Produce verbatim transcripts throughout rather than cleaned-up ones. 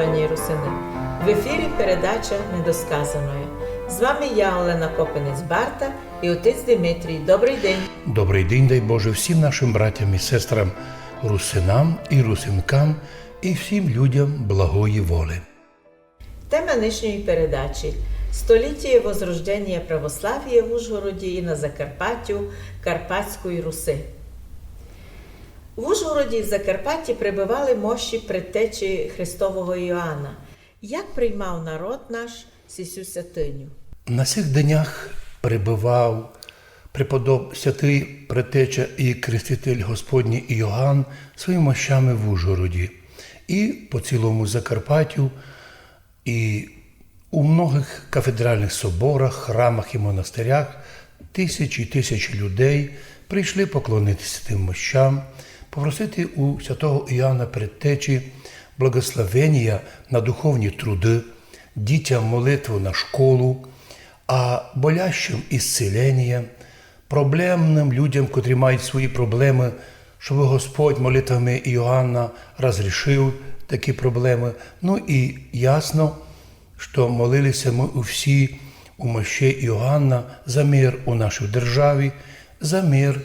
Русины. В ефірі передача «Недосказаноє». З вами я, Олена Копинець-Барта, і отець Димитрій. Добрый день! Добрый день, дай Боже, всім нашым братям і сестрам, русинам і русинкам, і всім людям благої волі. Тема нынішньої передачі: столітіє возрожденія православія в Ужгороді і на Закарпаттю Карпатської Руси. В Ужгороді і в Закарпатті пребывали мощі предтечі Христового Іоанна. Як приймав народ наш сісю святиню? На сих днях пребывав преподоб-, святый предтеча і креститель Господній Іоанн своїми мощами в Ужгороді і по цілому Закарпаттю, і у многых кафедральных соборах, храмах і монастырях тисячі і тисячі людей прийшли поклонитися тым мощам, попросити у святого Іоанна Предтечі благословенія на духовні труды, дітям молитву на школу, а болящым исцеленіє, проблемным людям, котрі мають свої проблемы, щоб Господь молитвами Іоанна розрішив такі проблемы. Ну і ясно, што молили ся мы усі у мощі Іоанна за мир у нашій державі, за мир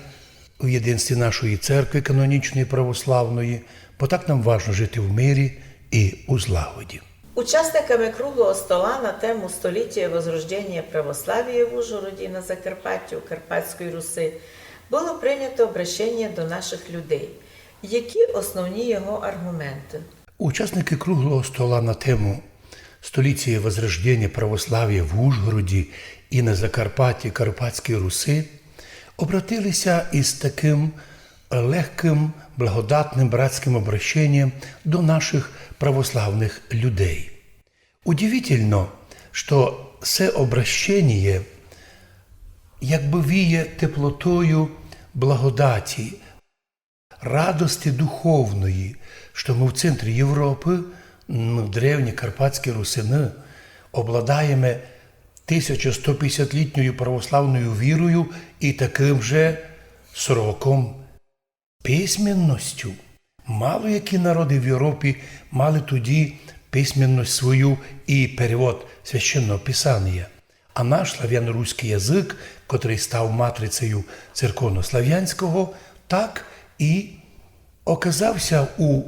в єдинстві нашої церкви канонічної православної, бо так нам важно жити в мирі і у злагоді. Учасниками круглого стола на тему «Століття і возрождення православія в Ужгороді і на Закарпаттю Карпатської Руси» было прийнято обращення до наших людей. Які основні його аргументы? Учасники круглого стола на тему «Століття і возрождення православія в Ужгороді і на Закарпатті Карпатської Руси» обратилися із таким легким, благодатным братським обращенням до наших православных людей. Удивительно, што се обращеніє якбы віє теплотою благодаті, радости духовної, што мы в центрі Європы, мы, древні карпатські русины, обладаєме тисяча сто пятдесятлітньою православною вірою і такым же сроком письменностю. Мало які народы в Європі мали тоді письменность свою і перевод Священного Писанія. А наш славяно-руськый язык, котрый став матрицею церковнославянського, так і оказався у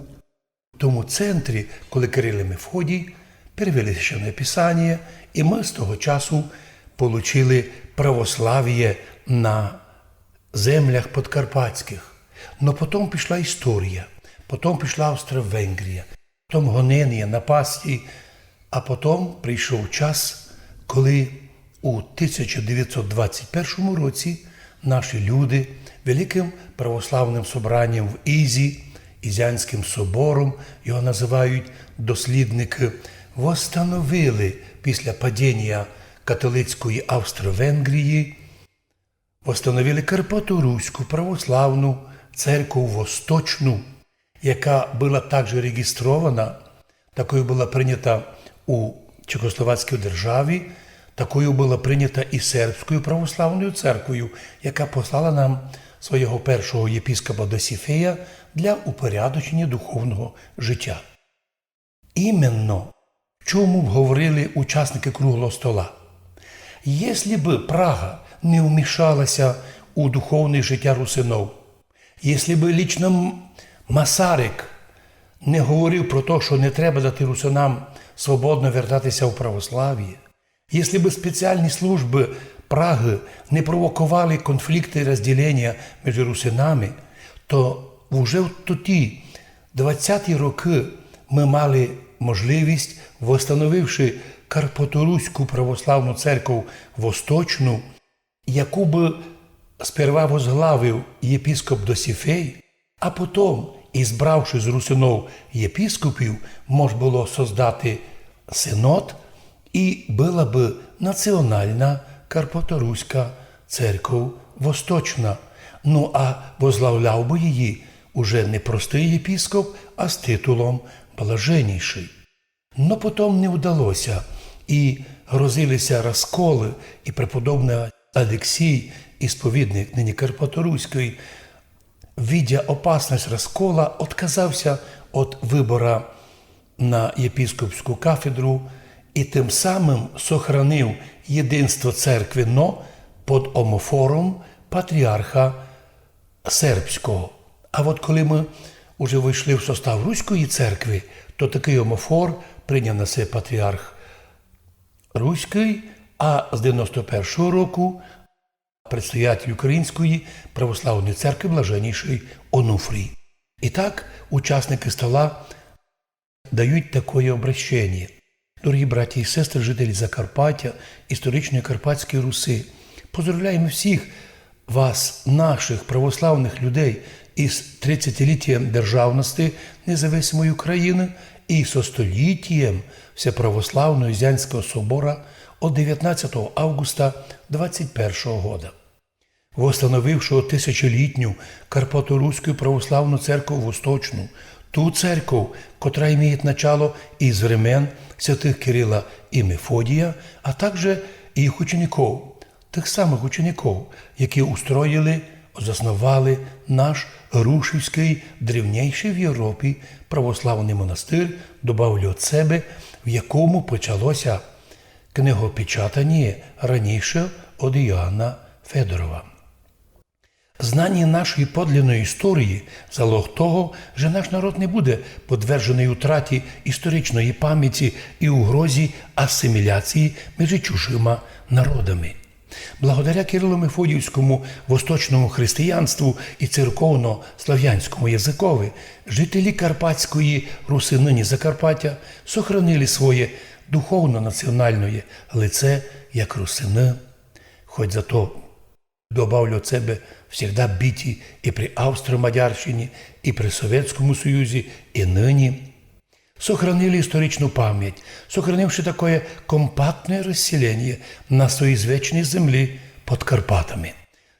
тому центрі, коли Кирил і Мефодій перевели Священне Писаніє, і мы з того часу получили православіє на землях подкарпатськых. Но потом пішла історія, потом пішла Австро-Венгрія, потом гоненія, напасті, а потом прийшов час, коли у тисяча девятсот двадцять першому році наші люди великым православным собранням в Ізі, Ізянськым собором, його называють дослідникы, восстановили після падіння католицької Австро-Венгрії, восстановили Карпаторуську православну церкву восточну, яка была также реєстрована, такою была прийнята у Чехословацькій державі, такою была прийнята і Сербською православною церквою, яка послала нам свого першого єпископа Досіфея для упорядочення духовного життя. Іменно в чому говорили учасникы круглого стола. Если бы Прага не вмішалася у духовне життя русинов, если бы лично М-, Масарик не говорив про то, што не треба дати русинам свободно вертатися в православіє, если бы спеціальні службы Прагы не провоковали конфлікты і розділенія між русинами, то уже в тоті двадцяті рокы мы мали можливість, восстановивши Карпаторуську православну церкву восточну, яку бы сперва возглавив єпископ Досіфей, а потом, избравши з русинов єпископів, мож было создати синод, і была бы національна Карпаторуська церков восточна. Ну, а возглавляв бы її уже не простый єпископ, а з титулом блаженнішый. Но потом не удалося, і грозили ся розколы, і преподобный Алексій, ісповідник нині Карпаторуськый, видя опасность розкола, отказав ся од выбора на єпископську кафедру и тым самым сохранив єдинство церкви, но под омофором патріарха сербського. А от коли мы уже войшли в состав Руської церкви, то такый омофор прийняв на себе патріарх Руськый, а з девяносто першого року предстоятель Української православної церкви блаженнішый Онуфрій. І так учасники стола дають такоє обращення. Дорогі браті і сестри, жителі Закарпаття, історичної Карпатської Руси, поздравляємо всіх вас, наших православных людей, із тридцятилітієм державности независимої України і со столітієм Всеправославного Ізянського собора од девятнадцятого августа двадцять першого года, восстановившого тисячолітню Карпаторуську православну церкву Восточну, ту церкву, котра имеет начало из времен святых Кирила и Мефодія, а также їх учеников, тых самых учеников, які устроїли, засновали наш рушівськый, древнійшый в Європі православный монастир, добавлю од себе, в якому почалося книгопечатаніє раніше од Іоанна Федорова. Знання нашої подлинної історії — залог того, же наш народ не буде подверженый утраті історичної памяти і угрозі асиміляції межи чужыма народами. Благодаря кирило-мефодіївському восточному християнству і церковно-славянському языкови жителі Карпатської Руси, нині Закарпаття, сохранили своє духовно-національноє лице як русины, хоть зато, добавлю од себе, всегда биті і при Австро-Мадярщині, і при Совєтському Союзі, і нині. Сохранили історичну память, сохранивши такоє компактноє розселеніє на своїй звечній землі под Карпатами.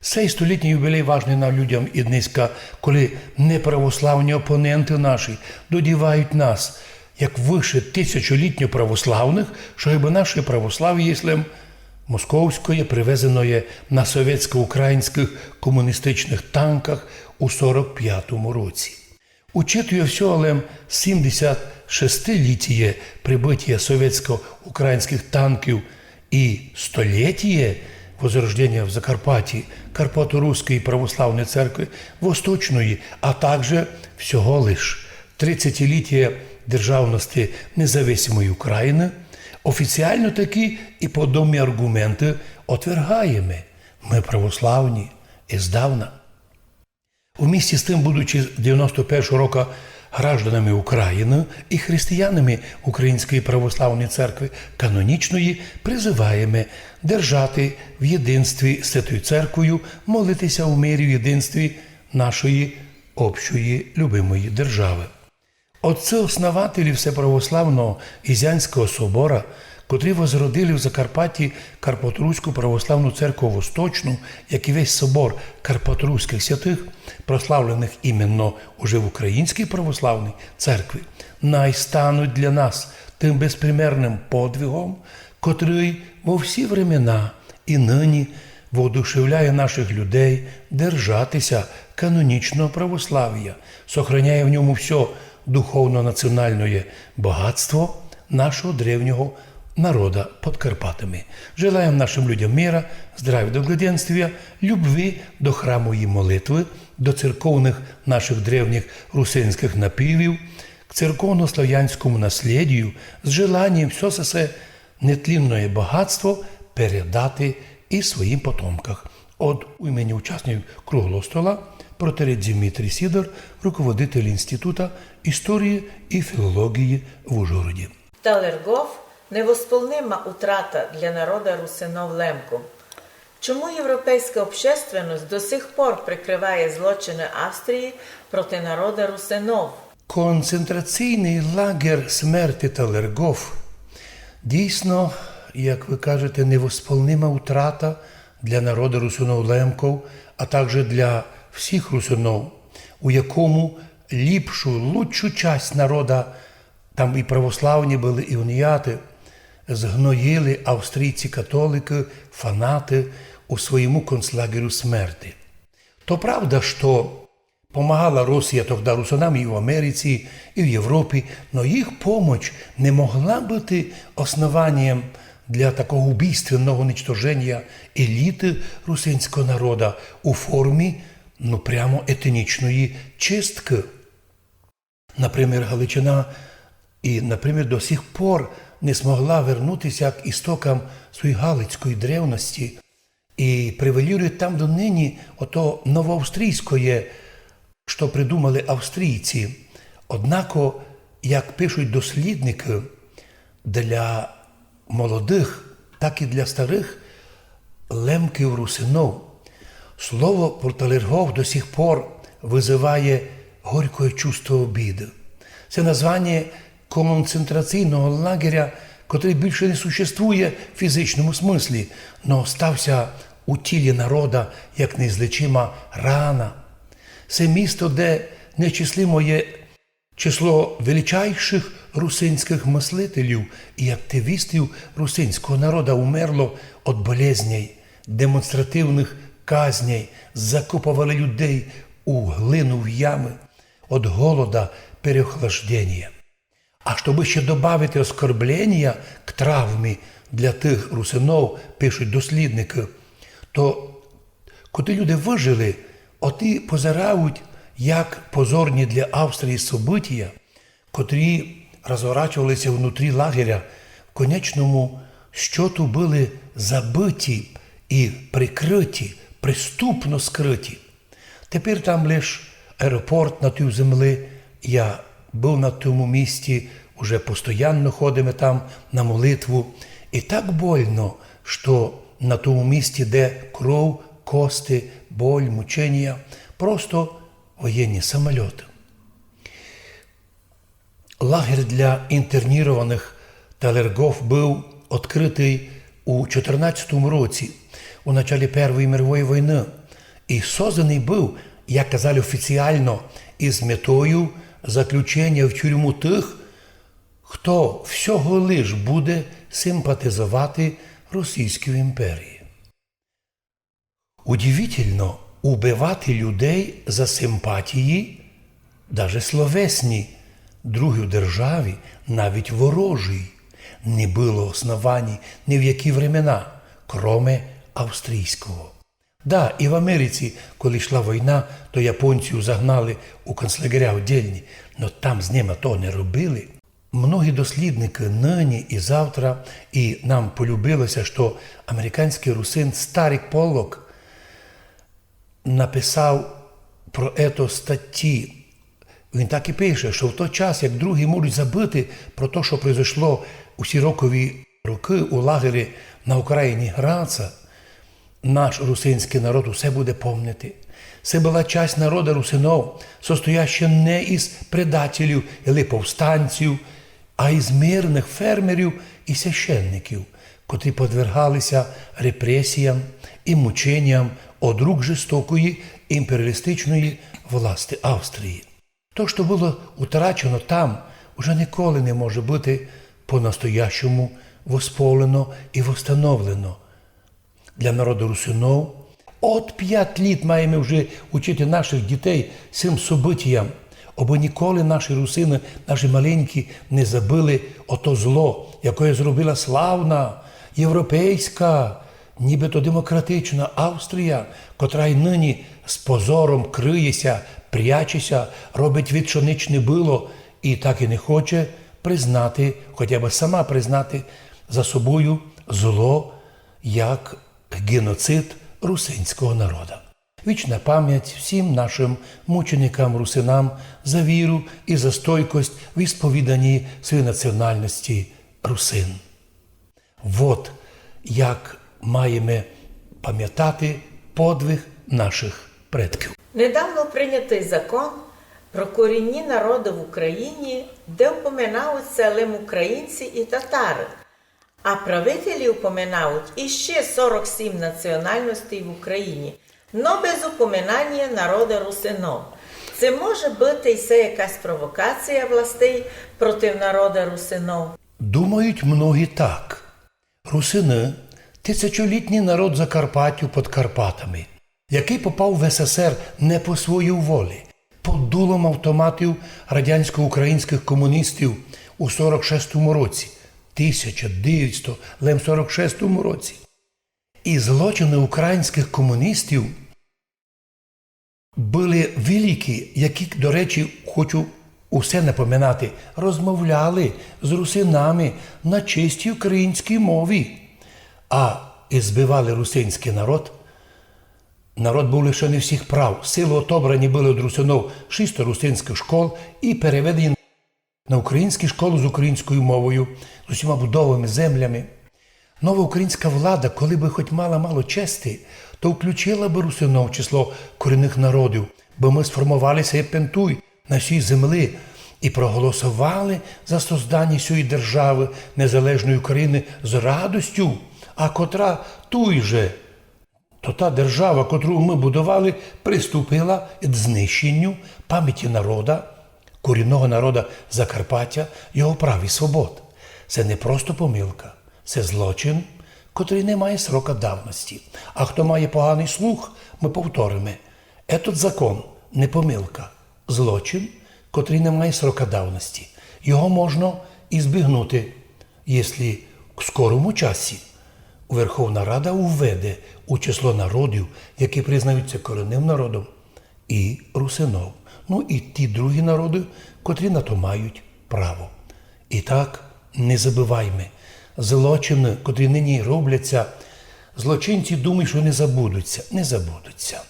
Сей столітній юбілей важный нам, людям, і днеська, коли неправославні опоненты наші додівають нас, як выше тисячолітньо православных, што гибы наше православіє, єслем московськоє, привезеноє на совєтсько-українськых комуністичных танках у сорок пятому році. Учитує всього лем сімдесят шестилітіє прибытія совєтсько-українськых танків і столітіє возрожденя в Закарпатті Карпаторуської православної церкви Восточної, а также всього лиш тридцятилітіє державности независимої України, офіціално такі і подобні арґументы отвергаєме. Мы православні і здавна. Вместе з тым, будучи з девяносто першого рока гражданами України і християнами Української православної церкви канонічної, призываєме держати в єдинстві з Святою Церквою, молитися у мирі в єдинстві нашої общої любимої державы. Отцы-основателі Всеправославного Ізянського собора, котрі возродили в Закарпатті Карпаторуську православну церкву Восточну, як і весь собор карпаторуськых святых, прославленых именно уже в Українській православній церкві, най стануть для нас тым безпримерным подвигом, котрый во всі времена і нині воодушевляє наших людей держати ся канонічного православія, сохраняє в ньому всьо духовно-національноє богатство нашого древнього народа под Карпатами. Желаєм нашым людям мира, здравя, благоденствія, любви до храму і молитвы, до церковных нашых древніх русинськых напівів, к церковно-славянському наслєдію, з желанієм всьо се, се нетлінноє богатство передати і своїм потомках. Од имені учасників круглого стола протоієрей Димитрій Сідор, руководитель Інститута історії і філології в Ужгороді. Талергов — невосполнима утрата для народа русинов Лемков. Чому європейська общественность до сих пор прикриває злочины Австрії проти народа русинов? Концентраційный лагер смерти Талергов дійсно, як вы кажете, невосполнима утрата для народа русинов Лемков, а также для всіх русинов, у якому ліпшу, лучшу часть народа, там і православні были, і уніаты, згноїли австрійці-католикы, фанаты у своєму концлагерю смерти. То правда, што Помагала Росія тогда русинам і в Америці, і в Європі, но їх помоч не могла быти основанієм для такого убійственного уничтоженя еліты русинського народа у формі, ну, прямо етнічної чисткы. Например, Галичина і, например, до сих пор не змогла вернутися к істокам своєї галицької древности і превалірує там донині ото новоавстрійськоє, што придумали австрійці. Однако, як пишуть дослідникы, для молодых, так і для старых лемків, русинов слово Порталергоф до сих пор вызыває горькоє чувство обиды. Се названіє концентраційного лагеря, котрый більше не существує в фізичному смыслі, но остався у тілі народа як неизлічима рана. Се місто, де неисчислимоє число величайшых русинськых мыслителів і активістів русинського народа умерло од болезней, демонстративных казней, закопували людей у глину, в ямы, од голода, переохлажденя. А штобы ще добавити оскорбленя к травмі для тых русинов, пишуть дослідникы, то котрі люди выжили, оті позирають, як позорні для Австрії событія, котрі розворачувалися внутрі лагеря, в конечному счету были забыті і прикрыті, преступно скрыті. Тепер там лиш аеропорт на тій землі. Я быв на тому місці, уже постоянно ходиме там на молитву. І так больно, што на тому місці, де кров, кости, боль, мученя, просто воєнні самолёты. Лагерь для інтернірованых Талергоф быв открытый у чотирнадцятому році, у началі Первої мирової войны, і созданый быв, як казали офіціално, із метою заключеня в тюрму тых, хто всього лиш буде симпатизовати Російській імперії. Удивительно, убивати людей за симпатії, даже словесні, другій державі, навіть ворожій, не было основаній ні в які времена, кроме австрійського. Да, і в Америці, коли йшла война, то японців загнали у концлагеря отдельні, но там з нима то не робили. Многі дослідникы нині і завтра, і нам полюбило ся, што американськый русин Старик Поллок написав про ето статті. Він так і пише, што в той час, як другі можуть забыти про то, што произошло у сорокові рокы у лагері на окраїні Граца, наш русинськый народ усе буде помнити. Се была часть народа русинов, состояща не із предателів или повстанців, а із мирных фермерів і священників, котрі подвергали ся репресіям і мученям од рук жестокої імперіалістичної власти Австрії. То, што было утрачено там, уже николи не може быти по-настоящому восполнено і восстановлено. Для народу русинов од пять літ маєме вже учити нашых дітей сим событіям, обы николи наші русины, наші маленькі, не забыли ото зло, якоє зробила славна, європейська, нібито демократична Австрія, котра й нині з позором крыє ся, пряче ся, робить вид, што нич не было, і так і не хоче признати, хотя бы сама признати за собою зло як геноцид русинського народа. Вічна память всім нашым мученикам русинам за віру і за стойкость в ісповіданні своєї національности русин. Вот як маєме памятати подвиг нашых предків. Недавно прийнятый закон про корінні народы в Україні, де впоминавуть ся лем українці і татары, а правителі впоминавуть іщи сорок сім національностей в Україні, но без упоминанія народа русинов. Ци може быти й се якась провокація властей проти народа русинов? Думають многі так. Русины — тисячолітній народ Закарпаттю під Карпатами, якый попав в СССР не по своїй волі, дулом автоматів радянсько-українськых комуністів у сорок шестому році, тисяча девятсто, лем сорок шестому році. І злочины українськых комуністів были великі, які, до речі, хочу усе напоминати, розмовляли з русинами на чистій українській мові, а і збивали русинськый народ. Народ быв лишеный всіх прав. Силу отобрані были од русинов шість русинськых школ і переведені на українські школы з українською мовою, з усіма будовами, землями. Нова українська влада, коли бы хоть мала мало чести, то включила бы русинов в число корінных народів, бо мы сформовали сей пентуй на сій землі і проголосовали за созданя сьої державы, незалежної України з радостю, а котра туй же то та держава, котру мы будовали, приступила к знищенню памяти народа, корінного народа Закарпаття, його прав і свобод. Се не просто помилка, се злочин, котрый не має срока давности. А хто має поганый слух, мы повториме. Етот закон не помилка, злочин, котрый не має срока давности. Його можна ізбігнути, єсли в скорому часі Верховна Рада уведе у число народів, які признаються корінным народом, і русинов, ну і ті другі народы, котрі на то мають право. І так, не забывайме, злочины, котрі нині робляться, злочинці думають, што не забудуться. Не забудуться.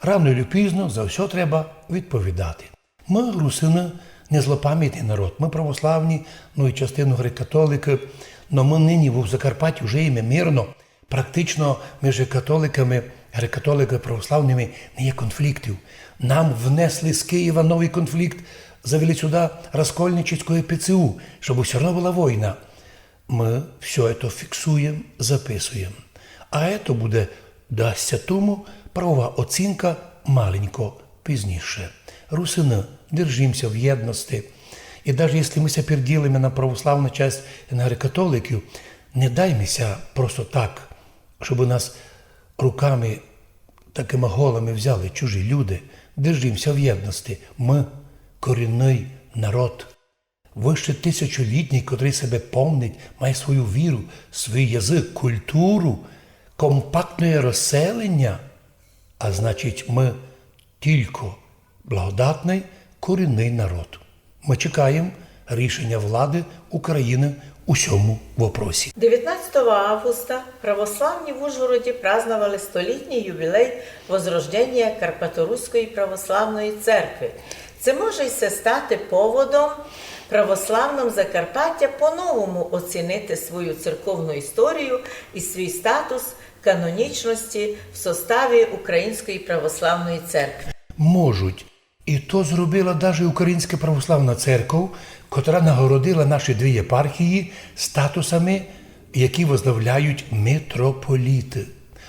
Рано или пізно за всьо треба відповідати. Мы, русины, не злопамятный народ. Мы православні, ну і частину греко-католикы, но мы нині в Закарпатті жиєме мирно. Практично межи католиками, греко-католиками, православными не є конфліктів. Нам внесли з Києва новый конфлікт, завели сюда раскольничеськоє П Ц У, щоб всьо одно была война. Мы всьо ето фіксуєм, записуєм. А ето буде, дасться тому правова оцінка маленько пізніше. Русины, держімся в єдности. І даже єсли мы ся переділиме на православну часть і на греко-католиків, не дайме ся просто так, щоб нас руками такыма голыми взяли чужі люди. Держімся в єдности. Мы корінный народ. Выще тисячолітній, котрый себе помнить, має свою віру, свій язык, культуру, компактне розселеня, а значить, мы тілько благодатный, корінный народ. Мы чекаєм рішеня влады Україны у сьому вопросі. Девятнадцятого августа православні в Ужгороді праздновали столітній юбілей возрождення Карпаторуської православної церкви. Це може й се стати поводом православным Закарпаття по-новому оцінити свою церковну історію і свій статус канонічності в составі Української православної церкви. Можуть. І то зробила даже Українська православна церков, котра нагородила наші дві єпархії статусами, які возглавляють митрополіты.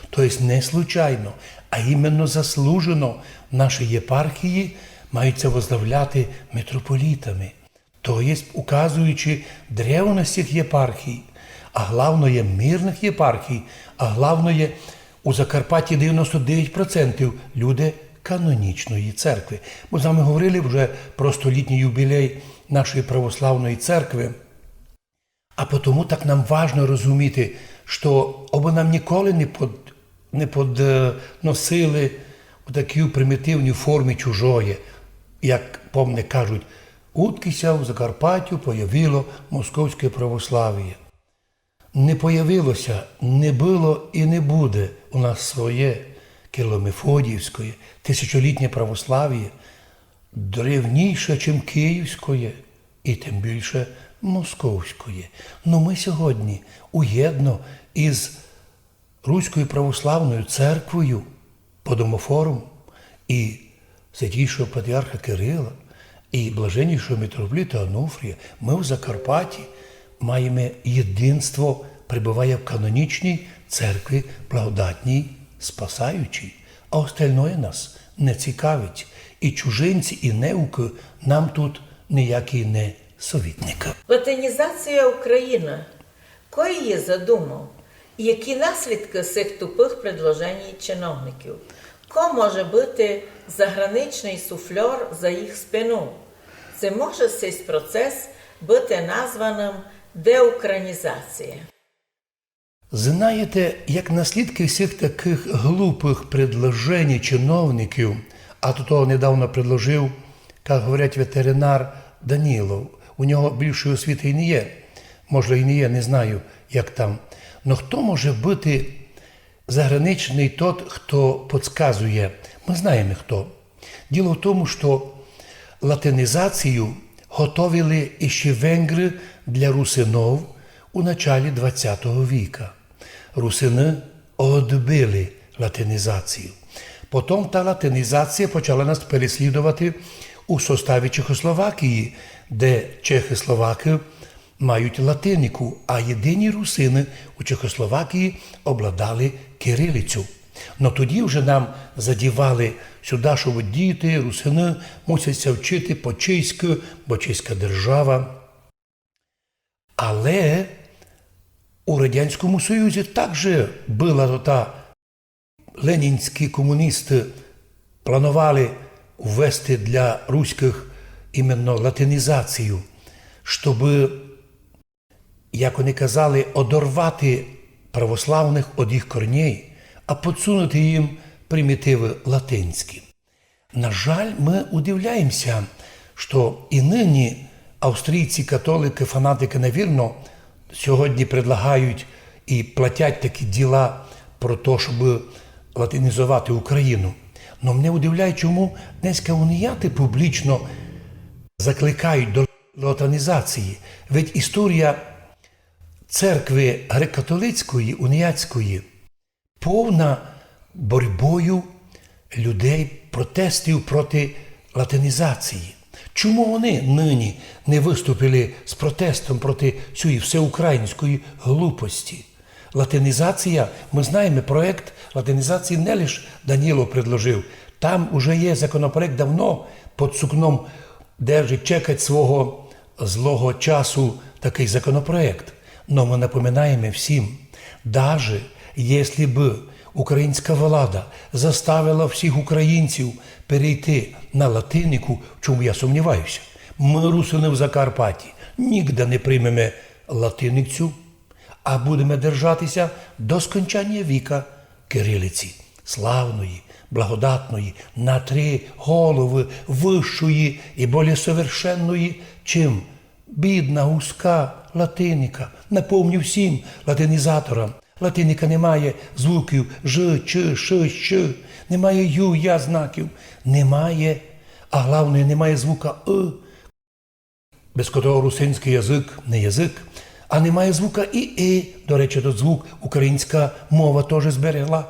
То єсть не случайно, а іменно заслужено наші єпархії мають ся возглавляти митрополітами. То єсть указуючи древность сих єпархій, а главноє мирных єпархій, а главноє у Закарпатті девяносто девять процентів люди канонічної церкви. Мы з вами говорили вже про столітній юбілей нашої православної церкви. А потому так нам важно розуміти, што обы нам ніколи не под-, не подносили у такій примітивній формі чужоє, як помне кажуть, удкы ся в Закарпаттю появило московське православіє. Не появило ся, не было і не буде у нас своє кирло-мефодіївськоє, тисячолітнє православіє, древніше, чим київськоє, і тим більше московськоє. Но мы сьогодні уєдно із Руською православною церквою под омофором і святійшого патріарха Кирила і блаженнішого митрополита Онуфрія, мы в Закарпатті маєме єдинство, пребыває в канонічній церкві благодатній, спасаючій, а остальноє нас не цікавить. І чужинці, і неукы нам тут ніякі не совітникы. Латинізація України. Ко її задумав? І які наслідки сих тупых предложеній чиновників? Ко може быти заграничный суфльор за їх спину? Ци може сись процес быти названым деукраїнізація? Знаєте, як наслідкы всіх такых глупых предложеній чиновників, а то того недавно предложив, як говорять, ветеринар Данілов, у нього більшої освіты і не є, може, і не є, не знаю, як там. Но хто може быти заграничный тот, хто подсказує? Мы знаєме, хто. Діло в тому, што латинізацію готовили іщи венгры для русинов у началі двадцятого віка. Русины одбили латинізацію. Потом та латинізація почала нас переслідовати у составі Чехословакії, де чехы, словакы мають латинику, а єдині русины у Чехословакії обладали кирилицю. Но тоді вже нам задівали сюда, што діти, русины мусять ся вчити по-чеськы, бо чеська держава. Але у Радянському Союзі также была тота, ленінські комуністы планували ввести для руськых іменно латинізацію, щобы, як они казали, одорвати православных од їх корней, а подсунути їм примітивы латинські. На жаль, мы удивляємося, што і нині австрійці, католикы, фанатикы, навірно, сьогодні предлагають і платять такі діла про то, щоб латинізовати Україну. Но мене удивляє, чому днеська уніяты публічно закликають до латинізації. Ведь історія церкви греко-католицької, уніяцької, повна боротьбою людей, протестів проти латинізації. Чому вони нині не виступили з протестом проти цієї всеукраїнської глупості? Латинізація, мы знаєме, проєкт латинізації не лиш Данілов предложив. Там уже є законопроєкт давно під сукном, держить, чекать свого злого часу такый законопроєкт. Но мы напоминаєме всім, даже если бы українська влада заставила всіх українців перейти на латинику, в чому я сумніваюся, мы, русины в Закарпатті, нігде не приймеме латиницю, а будеме держатися до скончання віка кирилиці, славної, благодатної, на три головы вищої і более совершенної, чим бідна, узка латиника. Напомню всім латинізаторам: латиника не має звуків ж, ч, ш, щ, не має ю, я знаків, не має, а главноє, не має звука ы, без котрого русинськый язык не язык, а не має звука і и. До речі, тот звук українська мова тоже зберегла.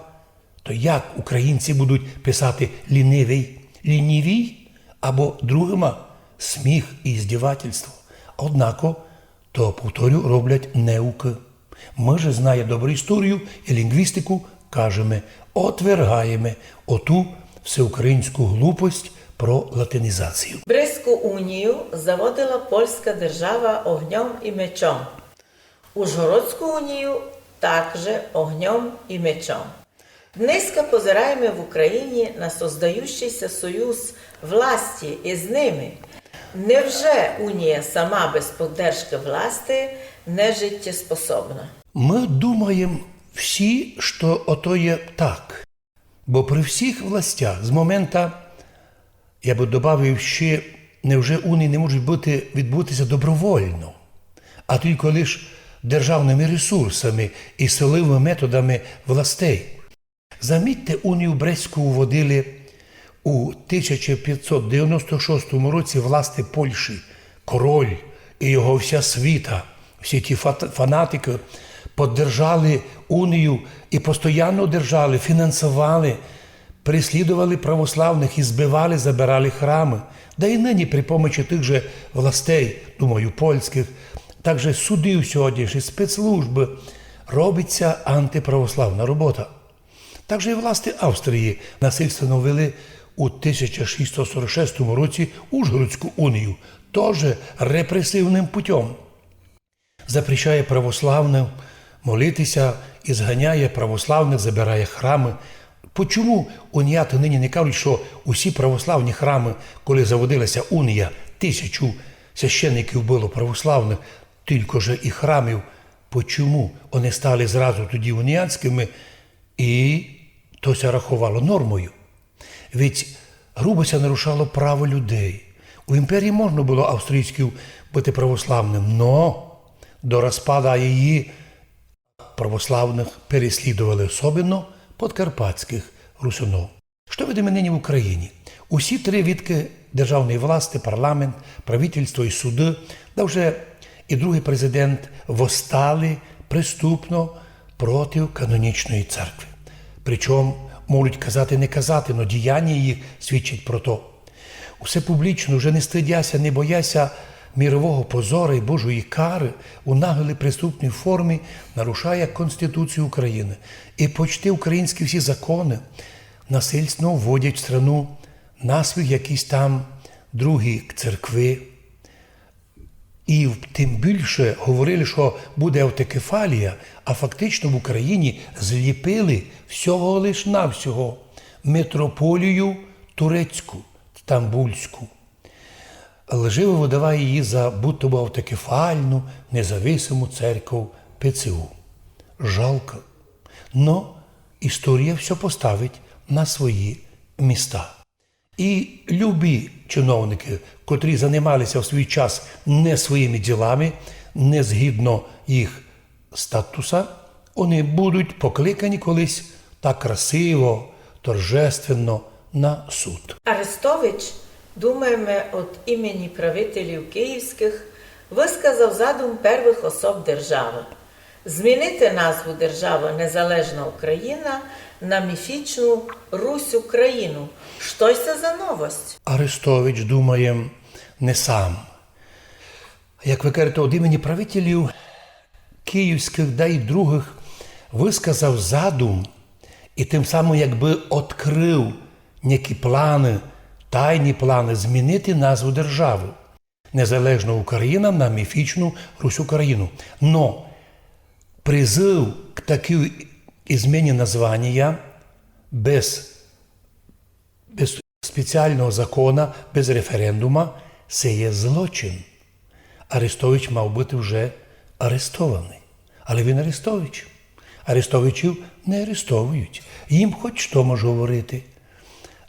То як українці будуть писати лінивий, лінівій або другыма? Сміх і іздівательство. Однако, то, повторю, роблять неукы. Мы же, зная добре історію і лінґвістику, кажеме, отвергаєме оту всеукраїнську глупость про латинізацію. Брестську унію заводила польська держава огньом і мечом. Ужгородську унію также огньом і мечом. Днеська позираєме в Україні на создающий ся союз власти із ними. Невже унія сама без поддержкы власти не життєспособна? Мы думаєм всі, што ото є так. Бо при всіх властях з момента, я бы добавив ще, невже унії не можуть быти, відбутися добровольно, а тілько лиш державными ресурсами і силовыми методами властей? Замітьте, унію Брестську уводили у тисяча пятсот девяносто шостому році власти Польщі. Король і його вся світа, всі ті фат-, фанатикы поддержали унію і постоянно держали, фінансовали, переслідовали православных і збивали, забирали храмы. Да і нині при помочі тых же властей, думаю, польськых, также судів сьогоднішніх, спецслужбы, робить ся антиправославна робота. Также і власти Австрії насильственно ввели у тисяча шістсот сорок шестому році Ужгородську унію, тоже репресивным путём. Запрещає православным молити ся і зганяє православных, забирає храмы. Почому уніяты нині не кажуть, што усі православні храмы, коли заводилася унія, тисячу священників было православных, тілько же і храмів, почому они стали зразу тоді уніянськыми, і то ся раховало нормою? Ведь грубо ся нарушало право людей. У імперії можна было австрійським быти православным, но до розпада її православных переслідовали, особенно подкарпатськых русинов. Што видиме нині в Україні? Усі три віткы державної власти, парламент, правительство і суды, да вже і другый президент, восстали преступно проти канонічної церкви. Причому можуть казати, не казати, но діяння їх свідчать про то. Усе публічно, уже не стыдяся, не бояся мірового позора і Божої кары, у наглій преступній формі нарушає Конституцію України і почти українські всі законы, насильственно вводять в страну назвы якісь там другі церкви. І в-, тим більше говорили, што буде автокефалія, а фактично в Україні зліпили всього лиш навсього митрополію турецьку, стамбульську, лживо выдаває її за будто бы автокефальну, независиму церкву П Ц У. Жалко. Но історія всьо поставить на свої міста. І любі чиновникы, котрі занималися в свій час не своїми ділами, не згідно їх статуса, они будуть покликані колись так красиво, торжественно на суд. Арестович, думаєме, од імені правителів київськых, высказав задум первых особ державы. Змінити назву державы Незалежна Україна на міфічну Русь Україну. Што се за новость? Арестович, думаєм, не сам. Як вы кажете, од імені правителів київськых, да й другых, высказав задум і тим самым якбы открыв некі планы, тайні планы змінити назву державы. Незалежна Україна на міфічну Русь Україну. Но призыв к такій ізмені названія без, без спеціалного закона, без референдума, се є злочин. Арестович мав быти вже арестованый. Але він Арестович. Арестовичів не арестовують. Їм хоч што мож говорити.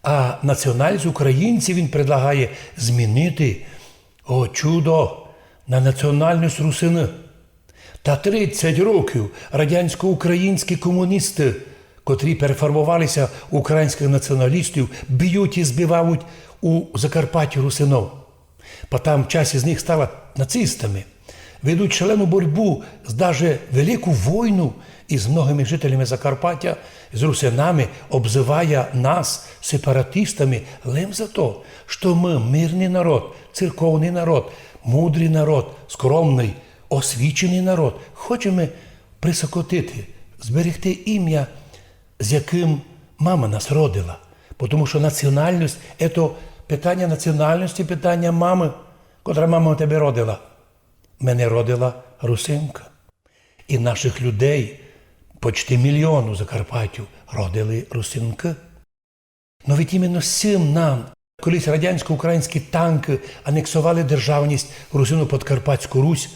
А національность українців він предлагає змінити, о чудо, на національность русины. Та тридцять років радянсько-українські комуністы, котрі переформовалися в українськых націоналістів, бють і збивають у Закарпатті русинов. Потом часть із них стала нацистами. Ведуть шалену борьбу з даже велику войну із многыми жителями Закарпаття, з русинами, обзывая нас сепаратистами лем за то, што мы мирный народ, церковный народ, мудрый народ, скромный, освіченый народ. Хочеме присокотити, зберегти імя, з якым мама нас родила. Потому што національность, ето питаня національности, питаня мамы, котра мама тебе родила. Мене родила русинка. І нашых людей почти мільйон у Закарпаттю родили русинкы. Но ведь іменно з сим нам, колись радянсько-українські танкы анексовали державность Русино-Подкарпатську Русь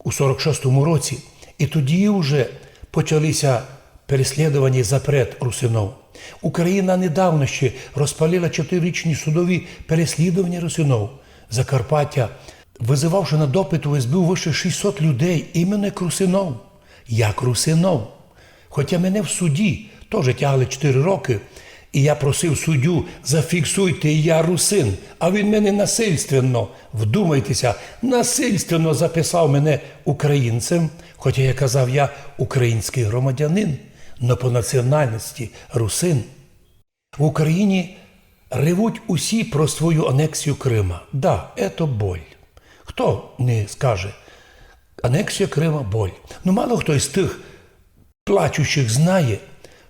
у сорок шостому році, і тоді уже почалися переслідованя і запрет русинов. Україна недавно ще розпалила чотирирічні судові переслідованя русинов Закарпаття, вызывавши на допит у С Б У выше шістсот людей, іменно як русинов. Як русинов. Хотя мене в суді тоже тягли чотири рокы, і я просив суддю: «Зафіксуйте, я русин». А він мене насильственно, вдумайтеся, насильственно записав мене українцем, хотя я казав, я українськый громадянин, но по національности русин. В Україні ревуть усі про свою анексію Крима. Да, ето боль. Хто не скаже? Анексія Крима — боль. Ну, мало хто із тых плачущих знає,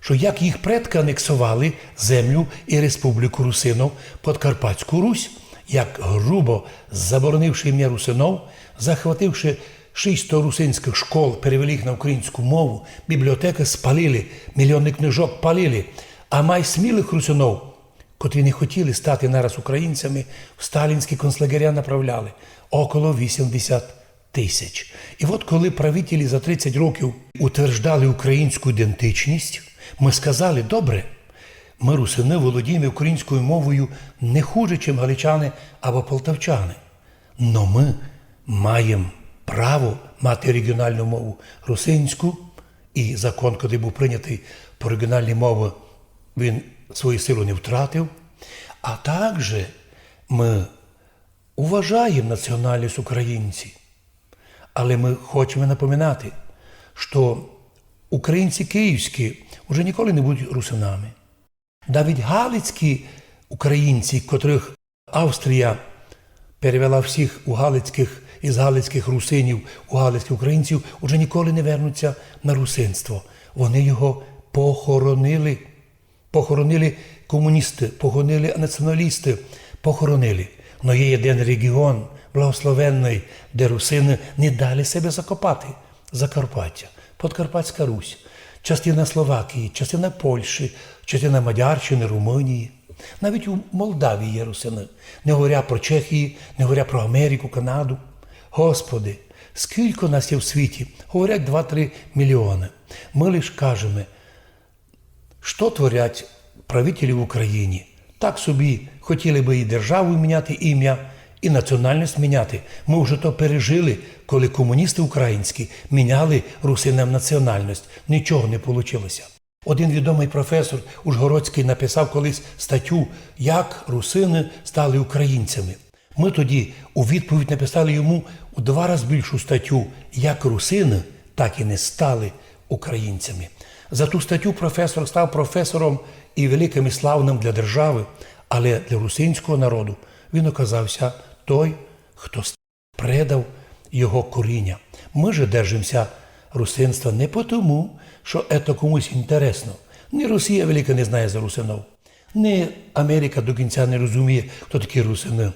што як їх предкы анексовали землю і республіку русинов, Подкарпатську Русь, як грубо заборонивши імя русинов, захвативши шістсот русинськых школ, перевели їх на українську мову, бібліотекы спалили, мільйоны книжок палили, А май смілых русинов, котрі не хотіли стати нараз українцями, в сталінські концлагеря направляли около вісімдесят тисяч. І от коли правителі за тридцять років утверждали українську ідентичність, ми сказали: «Добре, ми, русины, володіємо українською мовою не хуже, чим галичани або полтавчани. Но ми маємо право мати регіональну мову русинську», і закон, коли був прийнятий по регіональній мові, він свою силу не втратив. А також ми уважаємо національність українці. Але ми хочемо напоминати, що українці київські вже ніколи не будуть русинами. Навіть галицькі українці, котрих Австрія перевела всіх у галицьких, із галицьких русинів у галицьких українців, уже ніколи не вернуться на русинство. Вони його похоронили. Похоронили комуністы, похоронили націоналісты, похоронили. Но є єден регіон благословенный, де русины не дали себе закопати. Закарпаття, Подкарпатська Русь, частина Словакії, частина Польщі, частина Мадярщины, Румынії. Навіть у Молдавії є русины, не говоря про Чехії, не говоря про Америку, Канаду. Господи, скілько нас є в світі? Говорять, два-три мільйоны. Мы лиш кажеме, што творять правителі в Україні. Так собі хотіли бы і державу міняти, ім'я, і національность міняти. Мы вже то пережили, коли комуністы українські міняли русинам національность. Нічого не получилося. Один відомый професор Ужгородськый написав колись статю, як русины стали українцями. Мы тоді у відповідь написали йому у два раз більшу статю, як русины так і не стали українцями. За ту статю професор став професором і великым, і славным для державы, але для русинського народу він оказався той, хто предав його коріня. Мы же держимся русинства не потому, што ето комусь інтересно. Ні Росія велика не знає за русинов, ні Америка до кінця не розуміє, хто такі русины.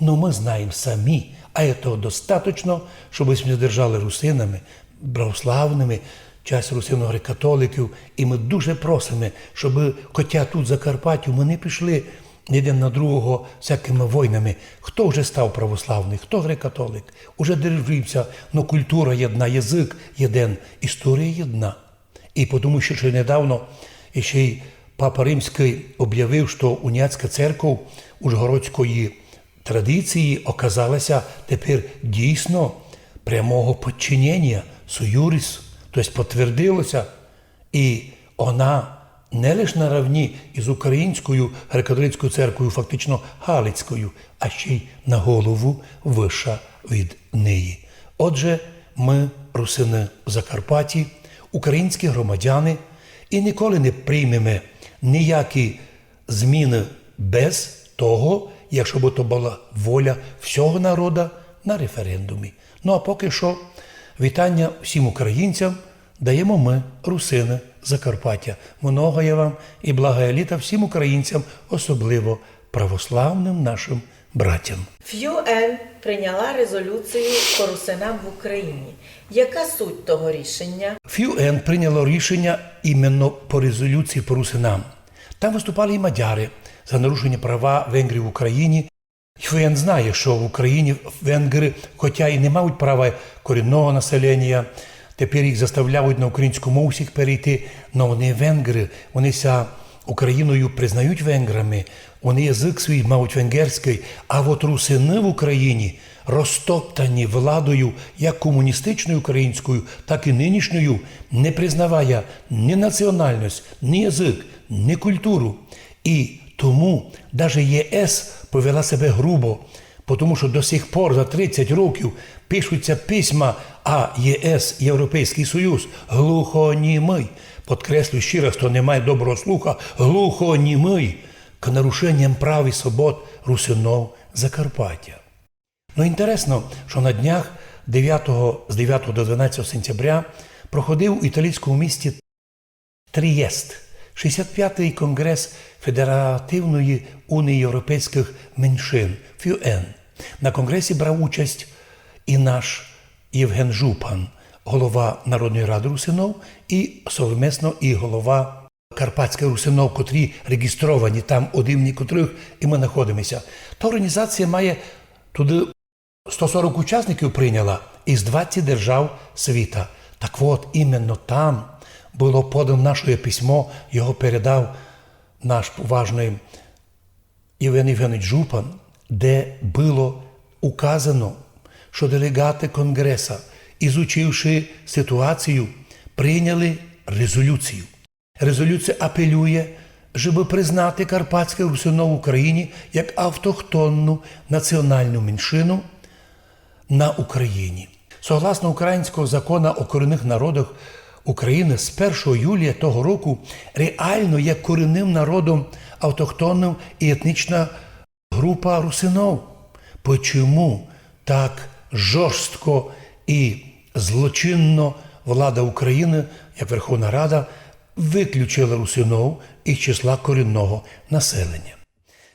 Но мы знаєм самі, а етого достаточно, штобы сьме держали русинами, православными, часть русинов греко-католиків, і мы дуже просиме, штобы, хотя тут, в Закарпаттю, мы не пішли єден на другого всякыми войнами. Хто вже став православный, хто греко-католик, уже держимся, но культура єдна, язык єден, історія єдна. І потому што ще недавно іще й папа Римськый обявив, што уніатська церков ужгородської традиції оказалася тепер дійсно прямого подчинення, sui iuris, то єсть потвердилося, і она не лиш наравні із українською греко-католицькою церквою, фактично галицькою, а ще й на голову вища від неї. Отже, мы, русины в Закарпатті, українські громадяни, і ніколи не приймеме ніякі зміны без того, якщо бы то была воля всього народа на референдумі. Ну а поки што, вітання всім українцям даємо мы, русины Закарпаття. Многоє вам і благоє літа всім українцям, особливо православным нашым братям. Ф Ю Н прийняла резолюцію по русинам в Україні. Яка суть того рішення? Ф Ю Н прийняло рішення іменно по резолюції по русинам. Там выступали і мадяры за нарушення права венгрів в Україні. Ф Ю Н знає, што в Україні венгры, хотя і не мають права корінного населення, тепер їх заставляють на українську мову всіх перейти, но вони венгры, вони ся Україною признають венграми, вони язык свій мають венгерськый, а от русины в Україні розтоптані владою як комуністичною українською, так і нинішньою, не признавая ні національность, ні язык, ні культуру. І тому даже Є С повела себе грубо, потому што до сих пор за тридцять років пишуться письма, а Є С, Європейськый Союз, глухонімый. Подкреслю ще раз, хто не має доброго слуха, глухонімый к нарушенням прав і свобод русинов Закарпаття. Но інтересно, што на днях девятого, з девятого до дванадцятого сентября проходив у італійському місті Трієст шістдесят пятый конґрес Федеративної унії європейськых меншин, Ф Ю Н. На конґресі брав участь і наш Євген Жупан, голова Народної рады русинов і совместно і голова карпатськых русинов, котрі реґістровані там од імені котрых і мы находимося. Та орґанізація має туды сто сорок учасників прийняла із двадцять держав світа. Так от, іменно там было подано наше письмо, його передав наш поважный Євген Євгенович Жупан, де было указано, што делеґаты Конґреса, изучивши ситуацію, прийняли резолюцію. Резолюція апелює, жебы признати карпатськых русинов в Україні як автохтонну національну меншину на Україні. Согласно українського закона о корінных народах України, з першого юлія того року реално є корінным народом автохтонным і етнічна група русинов. Почему так жорстко і злочинно влада України, як Верховна Рада, выключила русинов із числа корінного населення?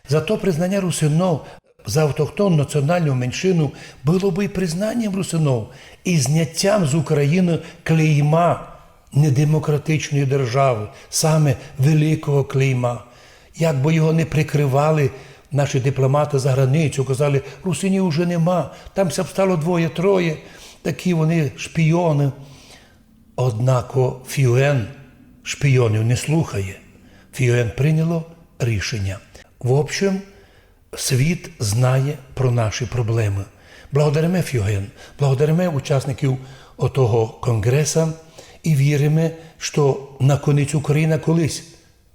Зато признання русинов за автохтонну національну меншину было бы і признанням русинов, і знятям з України клейма недемократичної державы, саме великого клейма. Як бы його не прикрывали наші дипломаты за границю, казали: «Русинів уже нема, там ся обстало двоє-троє, такі вони шпіоны». Однако Фюен шпіонів не слухає. Фюен прийняло рішення. В общем, світ знає про наші проблемы. Благодариме Фюен, благодариме учасників отого конґреса і віриме, што наконець Україна колись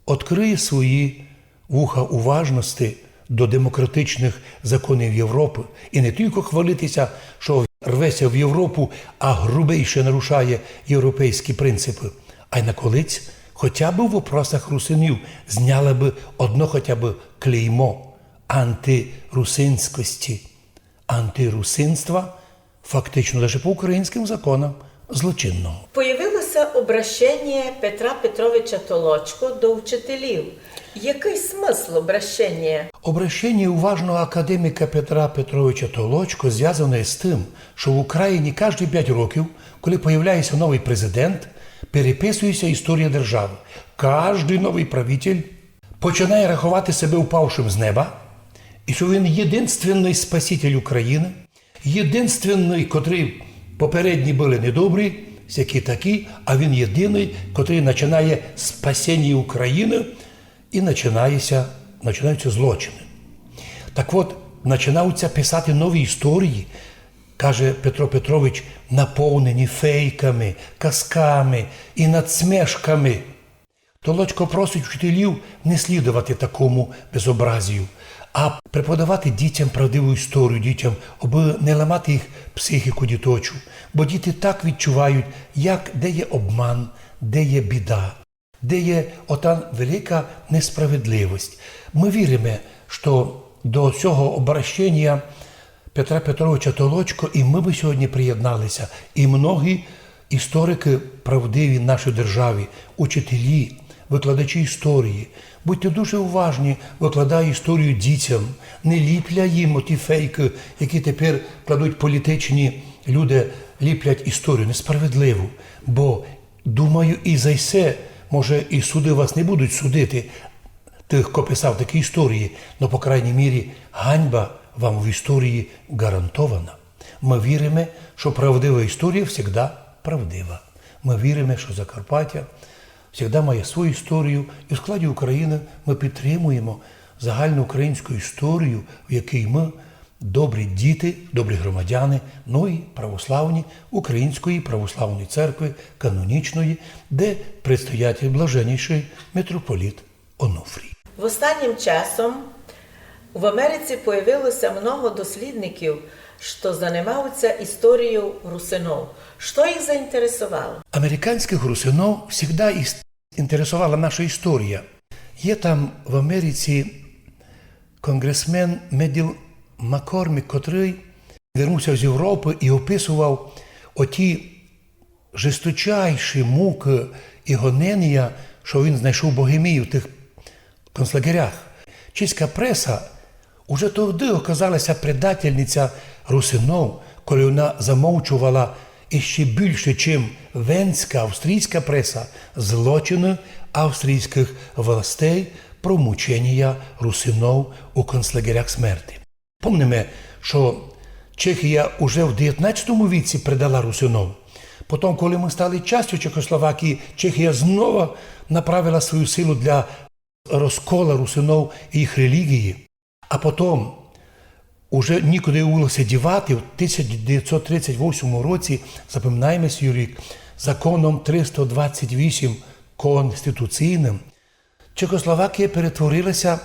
одкриє свої вуха уважности до демократичных законів Європы і не тілько хвалити ся, што рве ся в Європу, а грубейше нарушає європейські принципы, ай наколись хотя бы в вопросах русинів зняла бы одно хотя бы клеймо антирусинськости, антирусинства, фактично даже по українськым законам злочинного. Появилося обращення Петра Петровича Толочко до вчителів. Який смысл обращення? Обращення уважного академіка Петра Петровича Толочко звязане з тым, што в Україні каждые пять років, коли появляється новый президент, переписується історія державы. Каждый новый правитель починає раховати себе упавшым з неба, і што він єдинственный спаситель України, єдинственный, котрый попередні были недобрі, всякі такі, а він єдиный, котрый начинає спасення України, і начинає ся, начинаються злочины. Так от, начинаються писати нові історії, каже Петро Петрович, наповнені фейками, казками і надсмешками. Толочко просить вчителів не слідовати такому безобразію, а преподавати дітям правдиву історію, дітям, абы не ламати їх психіку діточу. Бо діти так відчувають, як, де є обман, де є біда, де є ота велика несправедливость. Мы віриме, што до сього обращення Петра Петровича Толочко і мы бы сьогодні приєдналися, і многі історикы правдиві в нашій державі, учителі, викладачі історії. Будьте дуже уважні, викладай історію дітям, не ліпляй їм оті фейкы, які тепер кладуть політичні люди, ліплять історію несправедливу. Бо, думаю, і за се, може, і суды вас не будуть судити, тых, хто писав такі історії, но, по крайній мірі, ганьба вам в історії гарантована. Мы віриме, што правдива історія всегда правдива. Мы віриме, што Закарпаття всегда має свою історію, і в складі України мы підтримуємо загальноукраїнську історію, в якій мы добрі діти, добрі громадяни, ну і православні Української православної церкви канонічної, де предстоятель блаженніший митрополіт Онуфрій. В останнім часом в Америці появилося много дослідників, што занимаються історією русинов. Што їх заінтересовало? Американськых русинов всегда ис-, інтересовала наша історія. Є там в Америці конґресмен Меділ Маккормік, котрый вернувся з Європы і описував оті жесточайші мукы і гоненія, што він знайшов в Богемії в тых концлагерях. Чеська преса уже тогды оказалася предательниця русинов, коли вона замовчувала і ще більше, чим венська австрійська преса, злочины австрійськых властей про мученія русинов у концлагерях смерти. Помниме, што Чехія уже в девятнадцятому віці предала русинов. Потом, коли мы стали частю Чехословакії, Чехія знова направила свою силу для розкола русинов і їх релігії. А потом уже нікуды было ся дівати, в тисяча девятьсот тридцять восьмому році, запоминаєме сей рік, законом триста двадцять вісім конституційным, Чехословакія перетворила ся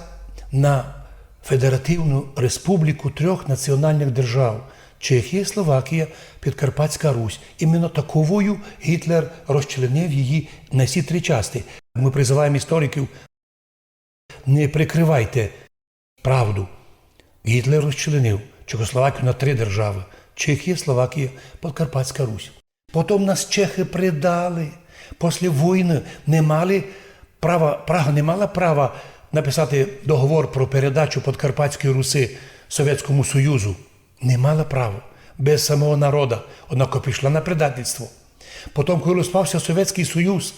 на федеративну республіку трьох національных держав: Чехія, Словакія, Підкарпатська Русь. Іменно таковою Гітлер розчленив її на сі три части. Мы призываєме істориків: не прикрывайте правду. Гітлер розчленив Чехословакію на три державы: Чехія, Словакія, Подкарпатська Русь. Потом нас чехы предали. После войны не мали права, Прага не мала права написати договор про передачу Подкарпатської Руси Совєтському Союзу. Не мала права. Без самого народа. Однако пішла на предательство. Потом, коли розпався Совєтськый Союз,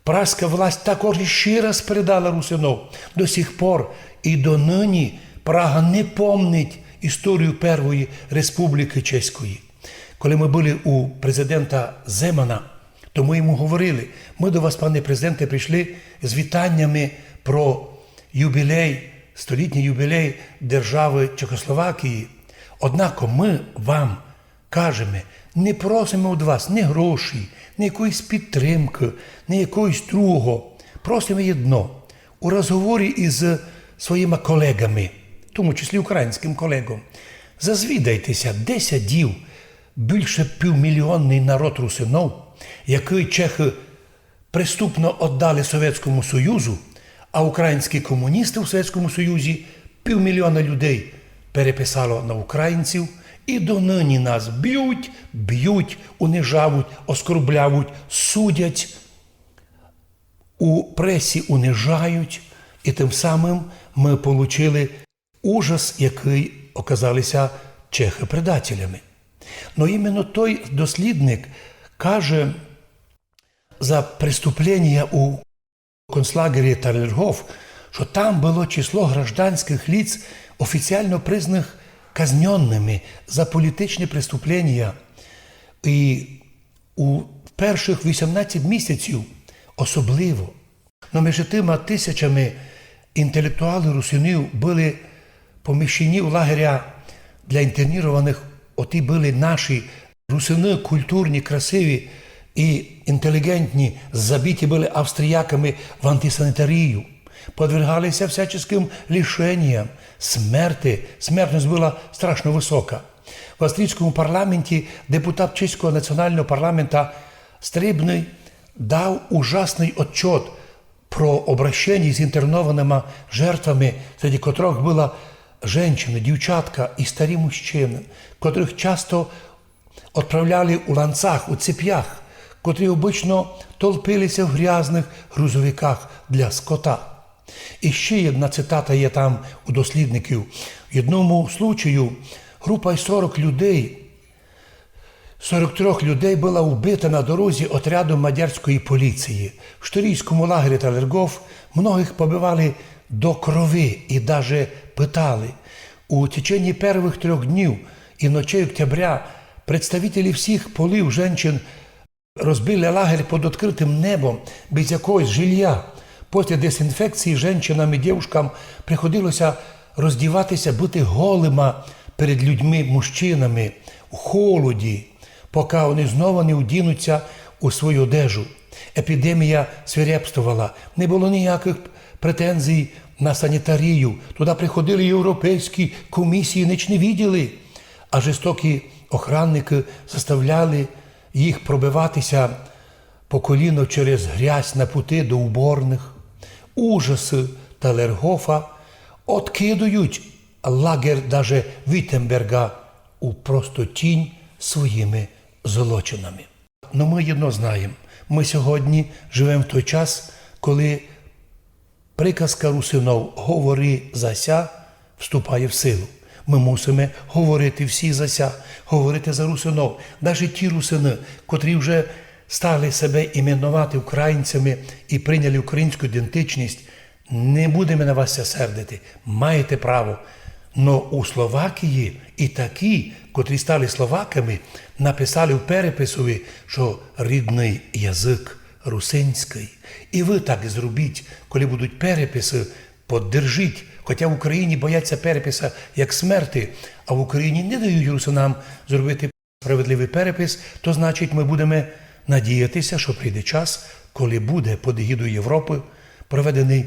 прагська власть також іщи раз предала русинов. До сих пор і доныні Прага не помнить історію Первої Республікы Чеської. Коли мы были у президента Земана, то мы йому говорили: мы до вас, пане президенте, пришли з вітаннями про юбілей, столітній юбілей державы Чехословакії. Однако мы вам кажеме, не просиме од вас ні гроші, ні якоїсь підтримкы, ні якогось другого. Просиме єдно. У розговорі із своїми колеґами, в тому числі українськым колеґом, зазвідайте ся, де сядів більше півмільйонный народ русинов, якый чехы преступно оддали Совєтському Союзу, а українські комуністы у Совєтському Союзі півмільйона людей переписало на українців, і доныні нас бють, бють, унижавуть, оскорблявуть, судять, у пресі унижають, і тым самым мы получили ужас, якый оказали ся чехы предателями. Но іменно той дослідник каже за преступленія у концлагері Талергоф, што там было число гражданськых ліц, офіціално признаных казнёнными за політичні преступленія. І у першых вісімнадцять місяців особливо. Но межи тыма тисячами інтелектуалів русинів были поміщені в лагеря для інтернірованых, оті были наші русины, культурні, красиві і інтелігентні, забиті были австріяками в антисанітарію, подвергали ся всяческым лишеніям, смерти, смертность была страшно высока. В австрійському парламенті депутат чеського національного парламента Стрібный дав ужасный отчот про обращеня з інтернованыма жертвами, серед котрых были женщины, дівчатка і старі мужчины, котрых часто отправляли у ланцах, у цепях, котрі обычно толпили ся в грязных грузовиках для скота. І ще єдна цитата є там у дослідників. В єдному случаю група із сорок людей, сорок трьох людей была убита на дорозі отрядом мадярської поліції. В штирійському лагері Талергоф многых побивали до крови і даже пытали. У течение первых трьох днів і ночей октября представителі всіх полів женщин розбили лагерь під відкрытым небом, без якогось жилья. Після дезінфекції женщинам і дівушкам приходило ся роздівати ся, быти голыма перед людьми, мужчинами, у холоді, пока они знову не одінуть ся у свою одежу. Епідемія свирепствовала. Не было ніякых претензій на санітарію. Туды приходили європейські комісії, ніч не виділи. А жорстокі охранникы заставляли їх пробивати ся по коліно через грязь на пути до уборных. Ужасы Талергофа откидують лагер даже Віттенберґа у простотінь своїми злочинами. Но мы єдно знаєме. Мы сьогодні живеме в той час, коли приказка русинов «Говори за ся» вступає в силу. Мы мусиме говорити всі за ся, говорити за русинов. Даже ті русины, котрі вже стали себе іменовати українцями і прийняли українську ідентичность, не будеме на вас ся сердити. Маєте право. Но у Словакії і такі, котрі стали словаками, написали в переписови, што рідный язык русинськый. І вы так зробіть, коли будуть переписы, поддержіть. Хотя в Україні бояться переписа як смерти, а в Україні не дають русинам зробити справедливый перепис, то значить, мы будеме надіяти ся, што прийде час, коли буде під егідою Європы проведеный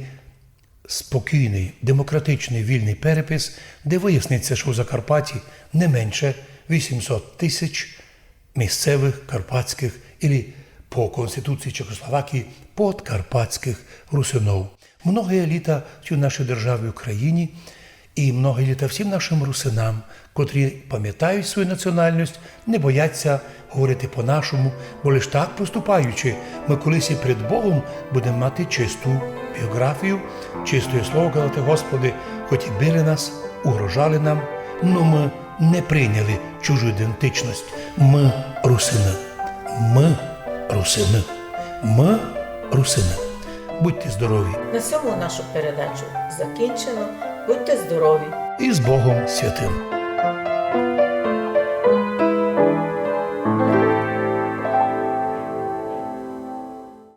спокійный, демократичный, вільный перепис, де выяснить ся, што в Закарпатті не менше вісімсот тисяч місцевых карпатськых или по Конституції Чехословакії подкарпатськых русинов. Многі літа в нашій державі Україні і многі літа всім нашым русинам, котрі памятають свою національность, не боять ся говорити по-нашому, бо лиш так поступаючи, мы колись і пред Богом будеме мати чисту біоґрафію, чистоє слово казати: Господи, хоть і били нас, угрожали нам, но мы не прийняли чужу ідентичность. Мы русины. Мы русины. Мы русины. Будьте здорові. На сьому нашу передачу закінчено. Будьте здорові. І з Богом святым.